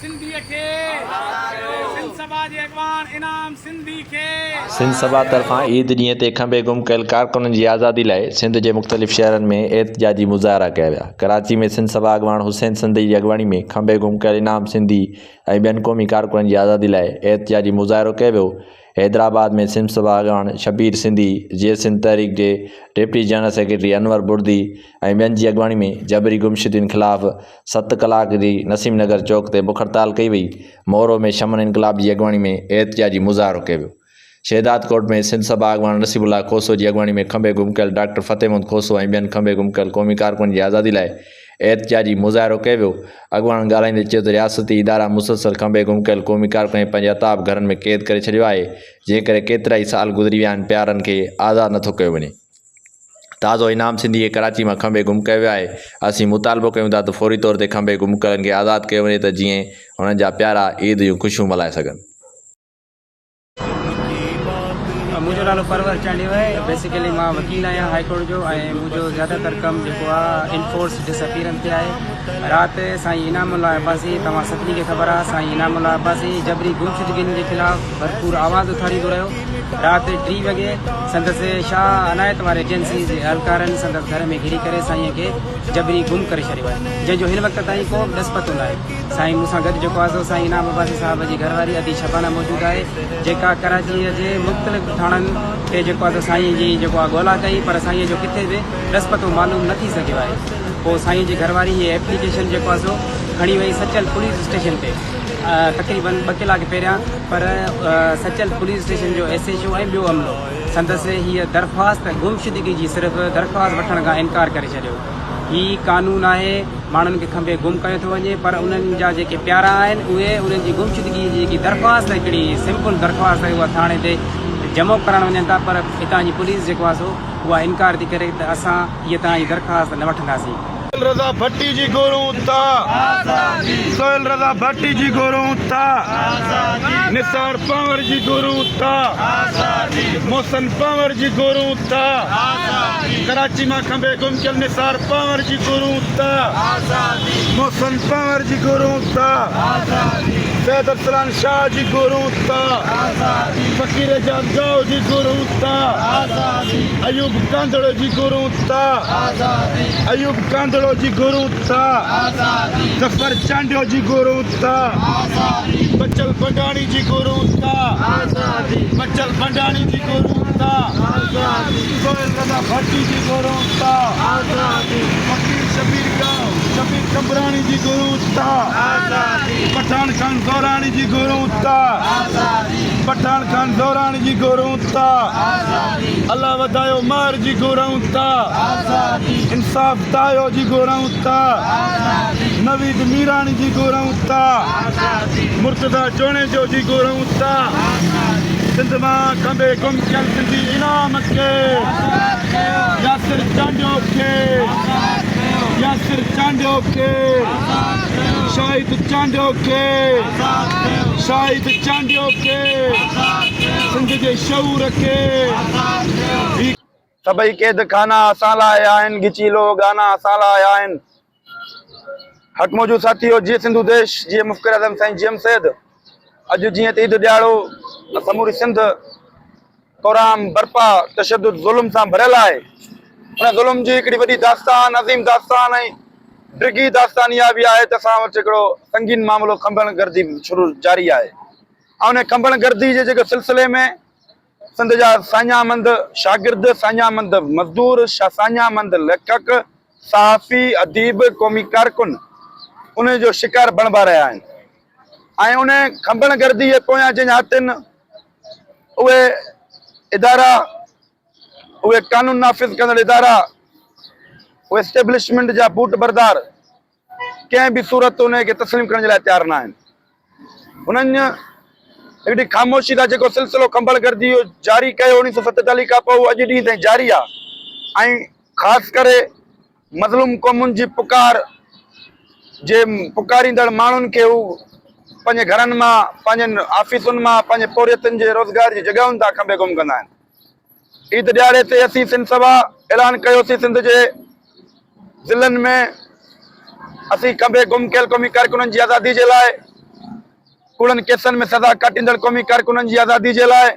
سنڌيء کي سنڌ سڀا جي اڳواڻ انعام سنڌي کي. سنڌ سڀا طرفان عيد ڏينهن تي کنڀي گم ڪيل ڪارڪنن جي آزادي لاء سنڌ جي مختلف شهرن ۾ احتجاجي مظاهرا ڪيا ويا. ڪراچي ۾ سنڌ سڀا اڳواڻ حسين سنڌي جي اڳواڻي ۾ کنڀي گم ڪيل انعام سنڌي ۽ ٻين قومي ڪارڪنن جي آزادي لاء احتجاجي مظاهرو ڪيو ويو. حيدرآباد ۾ سنڌ سڀا اڳواڻ شبير سنڌي، جيئي سنڌ تحريڪ جي deputy general secretary Anwar Burdi ۽ ٻين جي اڳواڻي ۾ جبري گمشدين خلاف ست ڪلاڪ جي نسيم نگر چوڪ تي بک هڙتال ڪئي وئي، مورو ۾ شمن انقلاب جي اڳواڻي ۾ احتجاجي مظاهرو ڪيو ويو. شهدادڪوٽ ۾ سنڌ سڀا اڳواڻ نصيب الله کوسو جي اڳواڻي ۾ کنڀي گم ڪيل ڊاڪٽر فتح محمد کوسو ۽ ٻين کنڀي گم ڪيل قومي ڪارڪنن جي آزادي لاء احتجاجي مظاهرو ڪيو ويو. اڳواڻن ڳالهائيندي چيو ته رياستي ادارا مسلسل کنڀي گم ڪيل قومي ڪارڪنن کي پنهنجي عتاب گهرن ۾ قيد ڪري ڇڏيو آهي، جنهن ڪري ڪيترائي سال گذري ويا آهن پيارن کي آزاد نٿو ڪيو وڃي. تازو انعام سنڌي کي ڪراچي مان کنڀي گم ڪيو ويو آهي، اسين مطالبو ڪيون ٿا ته فوري طور تي کنڀي گم ڪيلن کي آزاد ڪيو وڃي ته جيئن هنن جا پيارا عيد جون خوشيون ملهائي سگهن. منهنجو نالو پرور چانڊيو آهي بيسيڪلي مان وڪيل آهيان هائي ڪورٽ جو ۽ منهنجو زياده تر ڪم جيڪو آهي انفورس ڊس اپيئرنس تي آهي رات سائين انعام الله عباسي توهان سڀني کي خبر آهي سائين انعام الله عباسي جبري گمشدگين جي خلاف ڀرپور آواز اٿاريندو رهيو رات ٽي وڳي سندس شاهه عنايت واري ايجنسي جي اهلڪارن سندس گهر ۾ گهڙي ڪري سائين کي جبري گم ڪري ڇڏيو آهي جنهن جو هن وقت تائين ڪو به ڏس پتو ناهي. سائين مون سان گڏ جيڪو آهي سو سائين انعام عباسي صاحب جي گهر واري ادي شبانه موجود آهي جيڪا ڪراچي جي مختلف ٿاڻن تي جيڪو آهي سو سائين جي جيڪو آهي ڳولا ڪئي پر سائين جو ڪٿي به ڏس پتو معلوم نه ٿي سگهيو آهي پوء سائين جي گهر واري هي ايپليڪيشن جيڪو آهي سو کڻي وئي سچل پوليس اسٽيشن تي تقريبن ٻه ڪلاڪ پهريان پر سچل پوليس اسٽيشن جو ايس ايڇ او ۽ ٻيو عملو سندس هيء درخواست گمشدگي جي صرف درخواست وٺڻ کان انڪار ڪري ڇڏيو. هي قانون آهي ماڻهن کي کنڀي گم ڪيو ٿو وڃي پر انهن جا جيڪي پيارا آهن اهي انهن جي گمشدگي جي جيڪي درخواست هڪڙي سمپل درخواست آهي اها ٿاڻي تي جمع ڪرائڻ وڃن ٿا پر هتان جي پوليس جيڪو آهي سو اها انڪار ٿي ڪري ته اسان هيء توهان جي درخواست نه وٺنداسين. سهيل رضا ڀٽي جي گهرون ٿا سهيل رضا ڀٽي جي گهرون ٿا نثار پنهور جي گهرون ٿا محسن پنهور جي گهرون ٿا ڪراچي مان کنڀي گم ڪيل نثار پنهور جي گهرون ٿا محسن پنهور جي گهرون ٿا سيد ارسلان شاهه جي گهرون ٿا فقير اعجاز گاهو جي گهرون ٿا ايوب ڪانڌڙو جي گهرون ٿا ايوب ڪانڌڙو جي گهرون ٿا ظفر چانڊيو جي گهرون ٿا بچل بنڊاڻي جي گهرون ٿا بچل بنڊاڻي جي گهرون ٿا سهيل رضا ڀٽي جي گهرون ٿا فقير شبير گاهو شبير قمبراڻي جي گهرون ٿا پٺاڻ خان زوراڻي جي گهرون ٿا پٺاڻ خان زوراڻي جي گهرون ٿا الله وڌايو مهر جي گهرون ٿا انصاف دايو جي گهرون ٿا نويد ميراڻي جي گهرون ٿا مرتضيٰ جوڻيجو جي گهرون ٿا سنڌ مان کنڀي گم ٿيل سنڌي انعام کي ياسر چانڊيو کي ياسر چانڊيو کي شاهد چانڊيو کي شاهد چانڊيو کي سنڌ جي شعور کي هي سڀئي قيد خانا اسان لاء آهن ڳچي لوهه ڳانا اسان لاء آهن حق موجود ساٿيو جيئي سنڌو ديش جيئي مفڪر اعظم سائين جي ايم سيد اڄ جيئن ته عيد ڏياڙو سموري سنڌ ڪورام برپا تشدد ظلم سان ڀريل آهي ان ظلم جي هڪڙي وڏي داستان عظيم داستان ۽ ڊگهي داستان اها به آهي ته اسان وٽ هڪڙو سنگين معاملو کنڀڻ گردي شروع جاري آهي ۽ ان کنڀڻ گردي جي جيڪي سلسلي ۾ سنڌ جا ساڃاهه مند شاگرد، ساڃاهه مند مزدور، ساڃاهه مند ليکڪ، صحافي، اديب، قومي ڪارڪن ان جو شڪار بڻبا رهيا آهن ۽ ان کنڀڻ گردي جي پويان جنهن جا هٿ آهن اهي ادارا، اهي قانون نافذ ڪندڙ ادارا، اهي اسٽيبلشمينٽ جا بوٽ بردار ڪنهن به صورت انهي کي تسليم ڪرڻ جي لاء تيار نه آهن. هنن هڪڙي خاموشي سان جيڪو سلسلو کنڀڙ گردي جو جاري ڪيو 1947 کان پوء اهو اڄ ڏينهن تائين جاري آهي ۽ خاص ڪري مظلوم قومن جي پڪار جي پڪاريندڙ ماڻهن کي هو پنهنجي گهرن مان پنهنجن آفيسن مان پنهنجي پورهيتن جي روزگار جي جڳهن تان کنڀي گم ڪندا آهن. عيد ڏهاڙي تي اسين سنڌ سڀا اعلان ڪيوسين سنڌ جي ضلعن ۾ اسين کنڀي گم ڪيل قومي ڪارڪنن جي آزادي جي لاء ڪوڙن ڪيسن ۾ سزا ڪاٽيندڙ قومي ڪارڪنن جي آزادي جي لاء،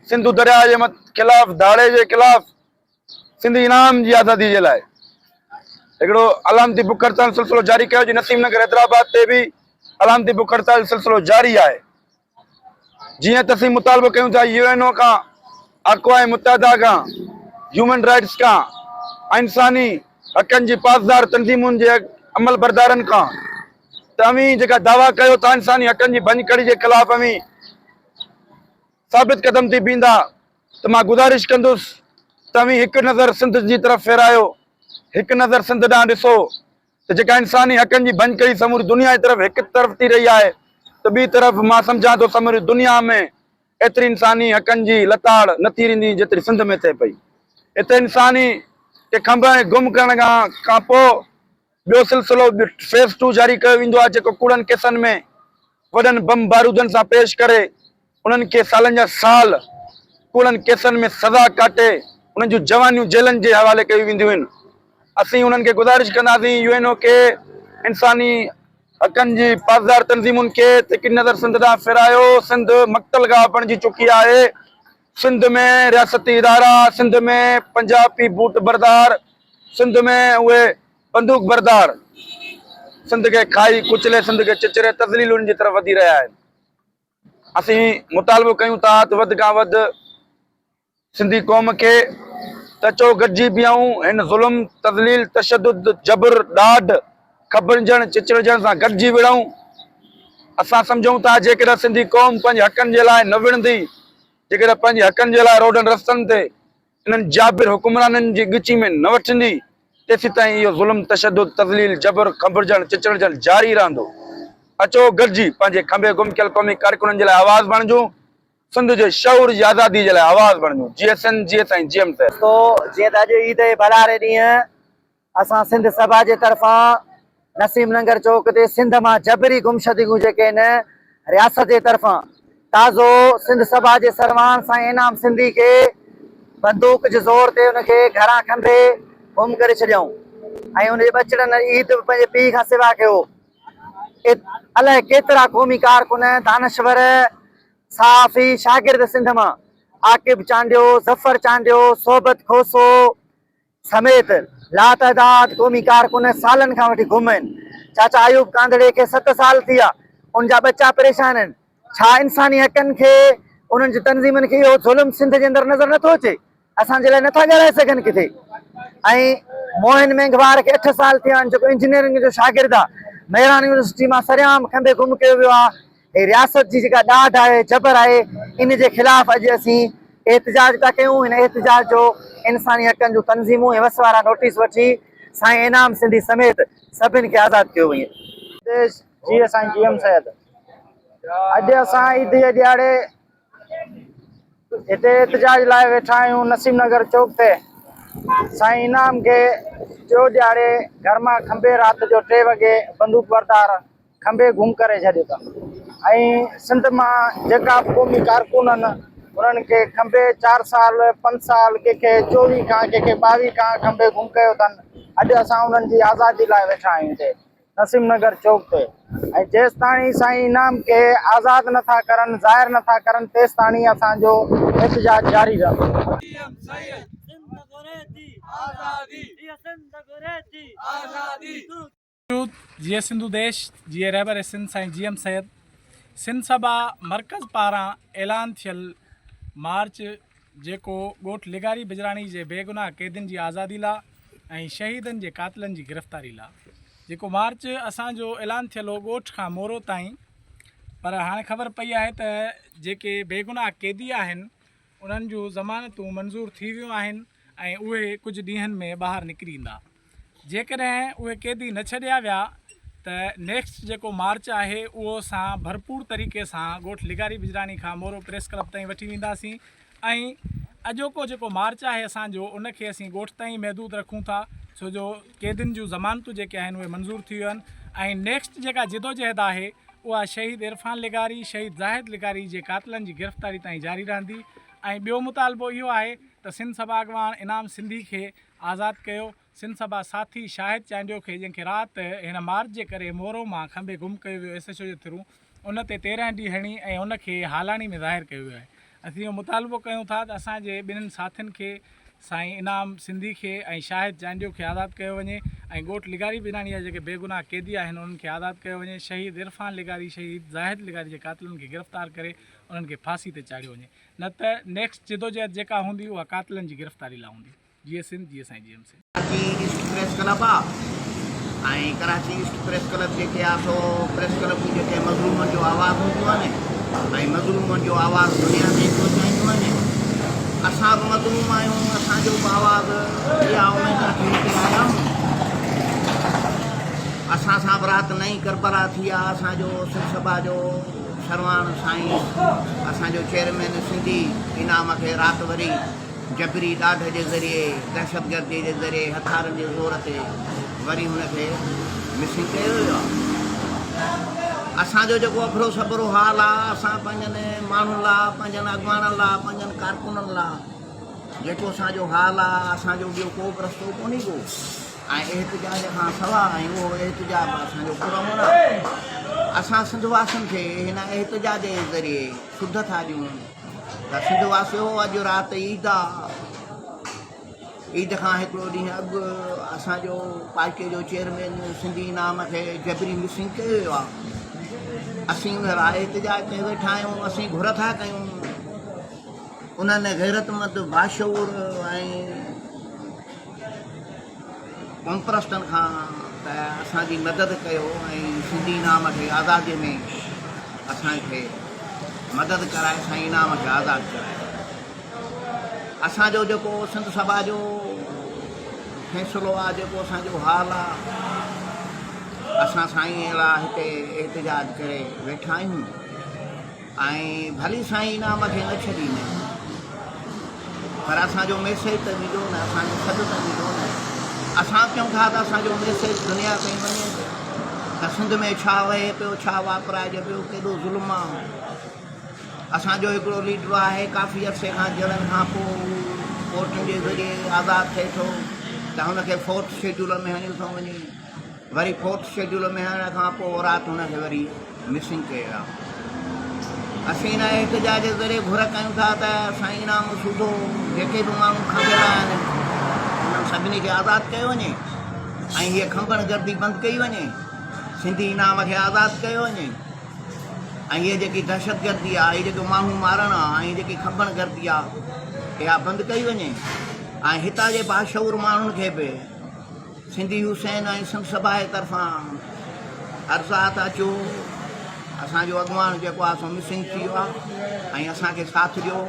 سنڌو درياء جي خلاف ڌاڙي جي خلاف، سنڌي انعام جي آزادي جي لاء هڪڙو علامتي بک هڙتال سلسلو جاري ڪيو جي نسيم نگر حيدرآباد تي به علامتي بک هڙتال سلسلو جاري آهي. جيئن ته اسين مطالبو ڪيون ٿا يو اين او کان، اقوام متحده کان، هيومن رائٽس کان ۽ انساني حقن جي پاسدار تنظيمن جي عمل بردارن کان ته اوهين جيڪا دعويٰ ڪيو ٿا انساني حقن جي ڀڃڪڙي جي خلاف اوهين ثابت قدم ٿي بيهندا ته مان گذارش ڪندس ته اوهين هڪ نظر سنڌ جي طرف ڦيرايو، هڪ نظر سنڌ ڏانهن ڏسو ته جيڪا انساني حقن جي ڀڃڪڙي سموري دنيا جي طرف هڪ طرف ٿي رهي آهي ته ٻي طرف مان سمجهان ٿو سموري دنيا ۾ ايتري انساني حقن جي لتاڙ نه ٿي رهندي جيتري سنڌ ۾ ٿئي پئي. هتي انساني کي کنڀ ۽ گم ڪرڻ کان پوء ٻيو سلسلو فيز ٽو جاري ڪيو ويندو آهي جيڪو ڪوڙن ڪيسن ۾ وڏن بم بارودن سان پيش ڪري انهن کي سالن جا سال ڪوڙن ڪيسن ۾ سزا ڪاٽي انهن جون جوانيون جيلن جي حوالي ڪيون وينديون آهن. اسين انهن کي گذارش ڪنداسين يو اين او کي انساني حقن جي پاسدار تنظيمن کي ته هڪ نظر سنڌ ڏانهن ڦيرايو سنڌ مقتل گاهه بڻجي چڪي آهي سنڌ ۾ رياستي ادارا سنڌ ۾ پنجابي بوٽ بردار سنڌ ۾ اهي بندوق بردار سنڌ کي کائي ڪچلي سنڌ کي چچري تذليلن جي طرف وڌي رهيا آهن اسين مطالبو ڪيون ٿا ته وڌ کان وڌ سنڌي قوم کي ته اچو گڏجي بيهون هن ظلم، تذليل، تشدد، جبر، ڏاڍ، کٻڻجڻ، چچرجڻ سان گڏجي وڙهون. اسان سمجهون ٿا جيڪڏهن سنڌي قوم پنهنجي حقن جي لاء نه وڙهندي، جيڪڏهن پنهنجي حقن جي لاء روڊن رستن تي انهن جابر حڪمرانن جي ڳچي ۾ نه وٺندي، تيسيتائين اهو ظلم، تشدد، تذليل، جبر، کنڀڙجڻ، چچرجڻ جاري رهندو. اچو گڏجي پنهنجي کنڀي گم ڪيل قومي ڪارڪنن جي لاء آواز بڻجون. سنڌ جي شعور جي آزادي جي لاء آواز بڻجون جيئي سنڌ جيئي سائين جي ايم سيد. دوستو جيئن ته اڄ عيد جي ڀلاري ڏينهن اسان سنڌ سڀا جي طرفان نسيم ننگر چوڪ تي سنڌ مان جبري گمشدگيون جيڪي آهن رياست جي طرفان تازو سنڌ سڀا جي سرواڻ سائين انعام سنڌي کي بندوق جي زور تي ان کي گهران کنڀي گم ڪري ڇڏيائون ۽ ان جي ٻچڙن عيد به پنهنجي پيء کان سوا ڪيو الائي ڪيترا قومي ڪارڪن، دانشور، صحافي، شاگرد سنڌ مان عاقب چانڊيو، ظفر چانڊيو، صحبت کوسو سميت لاتعداد قومي ڪارڪن سالن کان وٺي گم آهن. چاچا ايوب ڪانڌڙي کي ست سال ٿي ويا، ان جا ٻچا پريشان آهن. ڇا انساني حقن کي انهن جي تنظيمن کي اهو ظلم سنڌ جي اندر نظر نٿو اچي؟ اسان جي لاء نٿا ڳالهائي سگهن ڪٿي ۽ موهن مينگهوار کي 8 سال ٿيا آهن جيڪو انجنيئرنگ جو شاگرد آهي مهراڻ يونيورسٽي مان سرعام کنڀي گم ڪيو ويو آهي هي رياست جي جيڪا ڏاڍ آهي جبر آهي ان جي خلاف اڄ اسين احتجاج پيا ڪيون هن احتجاج جو انساني حقن جون تنظيمون ۽ وس وارا نوٽيس وٺي سائين انعام سنڌي سميت سڀن کي آزاد ڪيو وڃي. ديش جي سائين جي ايم سيد اڄ اسان عيد جي ڏيهاڙي هتي احتجاج لاء ويٺا آهيون نسيم نگر چوڪ تي سائين انعام کي ٽيو ڏهاڙي گهر مان کنڀي رات جو 3 وڳي بندوق بردار کنڀي گم ڪري ڇڏيو اٿن ۽ سنڌ مان جيڪا به قومي ڪارڪن آهن انهن کي کنڀي 4 سال 5 سال ڪنهن کي 24 کان ڪنهن کي 22 کان کنڀي گم ڪيو اٿن اڄ اسان انهن جي آزادي لاء ويٺا آهيون هتي نسيم نگر چوڪ تي ۽ جيستاڻي سائين انعام کي آزاد نه ٿا ڪرن ظاهر نه ٿا ڪرن تيستاڻي اسان جو احتجاج جاري رهندو. جيئي سنڌو ديش جيئي رهبر سنڌ سائين جي ايم سيد سنڌ سڀا مرڪز پاران اعلان ٿيل مارچ جيڪو ڳوٺ لغاري بجراڻي جي بيگناهه قيدين جي آزادي لا ۽ شهيدن جي قاتلن جي گرفتاري لا جيڪو مارچ اسان جو اعلان ٿيل هو ڳوٺ کان مورو تائين پر هاڻي خبر پئي آهي ته جيڪي بيگناهه قيدي آهن انهن جون ضمانتون منظور ٿي ويون آهن ۽ اهي ڪجهه ڏينهن ۾ ٻاهر نڪري ايندا جيڪڏهن اهي قيدي نه ڇڏيا ويا ته نيڪسٽ جيڪو مارچ آهي اهو اسان ڀرپور طريقي سان ڳوٺ لغاري بجراڻي کان مورو پريس ڪلب تائين وٺي وينداسين ۽ اڄوڪو جيڪو مارچ آهي اسان جو ان کي اسين ڳوٺ تائين محدود رکون ٿا ڇو جو قيدين جون ضمانتون جيڪي آهن اهي منظور ٿي ويون آهن ۽ نيڪسٽ جيڪا جدوجهد آهي اها شهيد عرفان لغاري شهيد زاهد لغاري جي قاتلن جي گرفتاري تائين جاري رهندي ۽ ٻيو مطالبو اهو آهي ته سنڌ سڀا اڳواڻ انعام سنڌي کي آزاد ڪيو، سنڌ سڀا ساٿي شاهد چانڊيو کي جنهن کي رات هن مارچ جي ڪري مورو مان کنڀي گم ڪيو ويو ايس ايڇ او جي ٿرو ان تي 13 ڊي هڻي ۽ ان کي هالاڻي ۾ ظاهر ڪيو ويو آهي. اسين اهو مطالبو ڪيون ٿا ته اسان جي ٻنهن ساٿين کي سائين انعام سنڌي کي ۽ شاهد چانڊيو کي آزاد ڪيو وڃي ۽ ڳوٺ لغاري بناڻي جا جيڪي بيگناهه قيدي آهن انهن کي آزاد ڪيو وڃي، شهيد عرفان لغاري، شهيد زاهد لغاري جي قاتلن کي گرفتار ڪري انهن کي ڦاسي تي چاڙهيو وڃي نه ته نيڪسٽ جدوجهد جيڪا هوندي اها قاتلن جي گرفتاري لا هوندي. جيئي سنڌ جيئي سائين G M Syed. Karachi east press club آ ۽ ڪراچي ايسٽ پريس ڪلب جيڪي آ سو پريس ڪلبون جيڪي مظلومن جو آواز هونديون آهن ۽ مظلومن جو آواز دنيا تائين پهچائينديون آهن اسان به مظلوم آهيون اسان جو به آواز اها اميد رکي هتي آيا آهيون اسان سان به رات نئين ڪربلا ٿي آ اسان جو سنڌ سڀا جو سرواڻ سائين اسان جو چيئرمين سنڌي انعام کي رات وري جبري ڏاڍ جي ذريعي، دهشتگردي جي ذريعي، هٿيارن جي زور تي وري هن کي مسنگ ڪيو ويو آهي. اسان جو جيڪو اڀرو سڀرو حال آهي، اسان پنهنجن ماڻهن لاء، پنهنجن اڳواڻن لاء، پنهنجن ڪارڪنن لاء جيڪو اسان جو حال آهي، اسان جو ٻيو ڪو به رستو ڪونهي ڪو ۽ احتجاج کان سوا ۽ اهو احتجاج به اسان جو پرامن آهي. اسان سنڌ واسين کي هن احتجاج جي ذريعي سڌ ٿا ڏيون. ته سنڌ واسيو اڄ رات عيد آ عيد کان هڪڙو ڏينهن اڳ اسان جو پارٽي جو چيئرمين سنڌي انعام کي جبري مسنگ ڪيو ويو آ اسين ان لاء احتجاج تي ويٺا آهيون اسين گهر ٿا ڪيون انهن غيرتمند باشعور ۽ قومپرستن کان ته اسان جي مدد ڪيو ۽ سنڌي انعام کي آزادي ۾ اسان کي مدد ڪرائي سائين انعام کي آزاد ڪرايو. اسان جو جيڪو سنڌ سڀا جو فيصلو آ جيڪو اسان جو حال آ اسان سائين اهڙا هتي احتجاج ڪري ويٺا آهيون. ۽ ڀلي سائين انعام کي نه ڇڏين پر اسان جو ميسيج ته ويندو نه اسان جو سڏ ته ويندو نه اسان به چئون ٿا ته اسان جو ميسيج دنيا تائين وڃي ته سنڌ ۾ ڇا وهي پيو ڇا واپرائجي پيو ڪيڏو ظلم آ اسان جو هڪڙو ليڊر آهي ڪافي عرصي کان جيلن کان پوء ڪورٽن جي ذريعي آزاد ٿئي ٿو ته هن کي فورٿ شيڊول ۾ هڻيو ٿو وڃي وري فورٿ شيڊول ۾ هڻڻ کان پوء رات هن کي وري مسنگ ڪيو ويو. اسين هن احتجاج جي ذريعي گهر ڪيون ٿا ته سائين انعام سوڌو جيڪي به ماڻهو کنڀيل آهن انهن سڀني کي آزاد ڪيو وڃي ۽ هيء کنڀڻ گردي بند ڪئي وڃي، سنڌي انعام کي آزاد ڪيو وڃي ۽ هيء جيڪي دهشتگردي آهي، هي جيڪو ماڻهو مارڻ آهي ۽ جيڪي کنڀڻ گردي آهي اها بند ڪئي وڃي ۽ هتان جي باشعور ماڻهن کي به سنڌي حسين ۽ سنڌ سڀا جي طرفان عرض آ ته اچو اسان جو اڳواڻ جيڪو آ سو مسنگ ٿي ويو آ ۽ اسان کي ساٿ ڏيو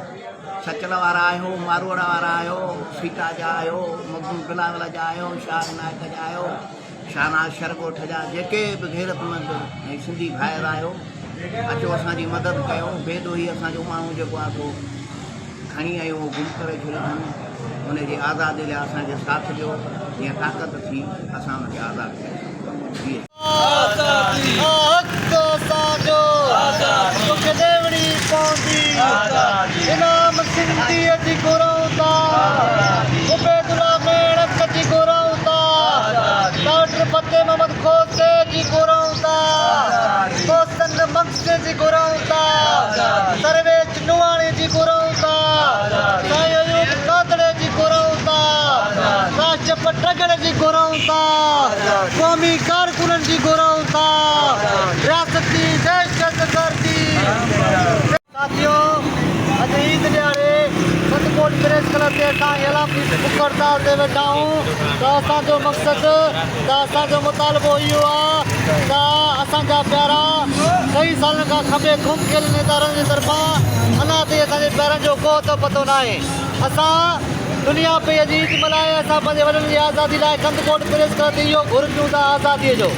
سچل وارا آهيو ماروئڙا وارا آهيو سيتا جا آهيو مخدوم بلاول جا آهيو شاهه عنايت جا آهيو شاهناز شر ڳوٺ جا جيڪي به غيرتمند ۽ سنڌي ڀائر آهيو اچو اسان جي مدد ڪيو بي ڏوهي اسان جو ماڻهو جيڪو آ سو کڻي ۽ اهو گم ڪري ڇڏيو اٿن، ان جي آزادي لاء اسان کي ساٿ ڏيو، جيئن طاقت ٿي اسان ان کي آزاد ڪري سگهون. جيئي. آزادي حق اسان جو توکي ڏيوڻي پوندي انعام سنڌيء جي گهرون ٿا عبيدالله ميڻڪ جي گهرون ٿا ڊاڪٽر فتح محمد کوسي جي گهرون ٿا محسن مگسي جي گهرون ٿا سرويچ نوحاڻي جي گهرون ٿا، سائين ايوب ڪاتڙي جي گهرون ٿا، ڪاشف ٽڳڙ جي گهرون ٿا، قومي ڪارڪنن جي گهرون ٿا، رياستي دهشتگردي. ساٿيو اڄ عيد ڏهاڙي ڪنڌڪوٽ پريس ڪلب تي اسان اعلاني بک هڙتال تي ويٺا آهيون ته اسان جو مقصد ته اسان جو مطالبو اهو آ ته اسان جا پيارا ڪئي سالن کان کنڀي گم ڪيل ادارن جي طرفان اڃا تائين اسان جي پيارن جو ڪو اتو پتو ناهي اسان دنيا پئي اڄ عيد ملهائي اسان پنهنجي وڏن جي آزادي لاء ڪنڌڪوٽ پريس ڪلب تي اهو گهر ڪيون ٿا آزادي جو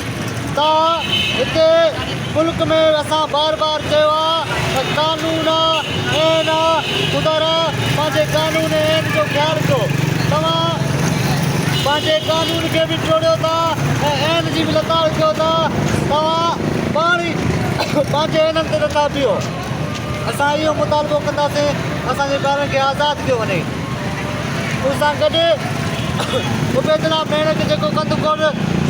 ته هتي ملڪ ۾ اسان بار بار چيو آ ته قانون آ عين آ خدارا پنهنجي قانون ۽ عين جو خيال ڪيو توهان پنهنجي قانون کي به ٽوڙيو ٿا ۽ عين جي به لتاڙ ڪيو ٿا توهان پاڻ ئي پنهنجي عينن تي نٿا بيهو اسان اهو مطالبو ڪنداسين اسان جي ٻارن کي آزاد ڪيو وڃي ان سان گڏ عبيدالله ميڻڪ جيڪو ڪنڌڪوٽ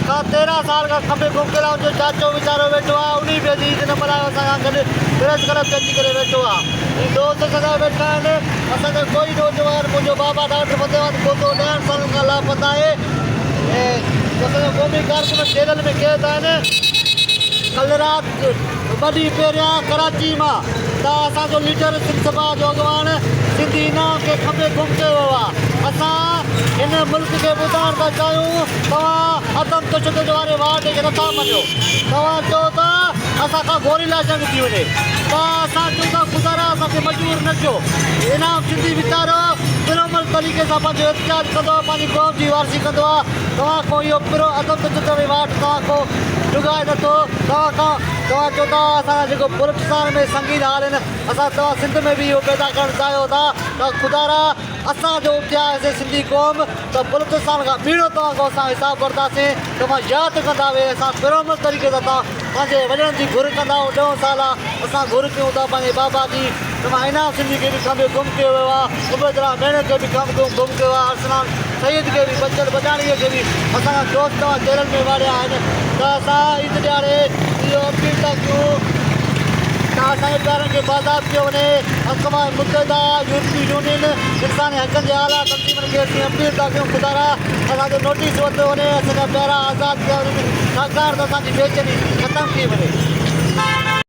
کان 13 سال کان کنڀي گم ڪيل آهي ان جو چاچو ويچارو ويٺو آهي انهي به اڄ عيد نه ملهايو اسان کان گڏ پريس ڪلب تي اچي ڪري ويٺو آهي هي دوست اسان جا ويٺا آهن اسان جو ڪوئي نوجوان منهنجو بابا ڊاڪٽر فتح محمد کوسو ڏهن سالن کان لاپتا آهي ۽ اسان جا قومي ڪارڪن جيلن ۾ قيد آهن ڪلهه رات ٻه ڏينهن پهريان ڪراچي مان ته اسان جو ليڊر سنڌ سڀا جو اڳواڻ سنڌي انعام کي کنڀي گم ڪيو ويو آهي اسان هن ملڪ کي ٻڌائڻ ٿا چاهيون توهان عدم تشدد واري وارڊ کي نٿا مڃيو توهان چئو ٿا اسان کان گوريلا جنگ ٿي وڃي ته اسان چئون ٿا خدارا اسان کي مجبور نه ڪيو انعام سنڌي ويچارو پرامن طريقي سان پنهنجو احتجاج ڪندو آهي پنهنجي قوم جي وارثي ڪندو آهي توهان کان اهو پر عدم تشدد واري واٽ توهان کان ڊگهائي نٿو توهان کان توهان چئو ٿا اسان جا جيڪو بلوچستان ۾ سنگين حال آهن اسان توهان سنڌ ۾ به اهو پيدا ڪرڻ چاهيو ٿا ته خدارا اسان جو اتهاس آهي سنڌي قوم ته بلوچستان کان ٻيڻو توهان کان اسان حساب وٺنداسين توهان ياد ڪندا اهي اسان پرامن طريقي سان توهان پنهنجي وڏڙن جي گهر ڪندا آهيون ڏهون سال آ اسان گهر ڪيون ٿا پنهنجي بابا جي توهان انعام سنڌي کي به کنڀيو گم ڪيو ويو آ عبيد الله ميڻ کي به کنڀ گم ڪيو آ ارسلان سيد کي به بچل بجاڻي کي به اسان جا دوست توهان جيلن ۾ واڙيا آهن ته اسان عيد ڏياري اهو اپيل ٿا ڪيون ته اسان جي پيارن کي بازياب ڪيو وڃي اقوام متحده يورپي يونين انساني حقن جي اعليٰ تنظيمن کي اسين اپيل ٿا ڪيون خدارا اسان جو نوٽيس ورتو وڃي اسان جا پيارا آزاد ڪيا وڃن ڇاڪاڻ ته اسان جي بيچيني ختم ٿي وڃي.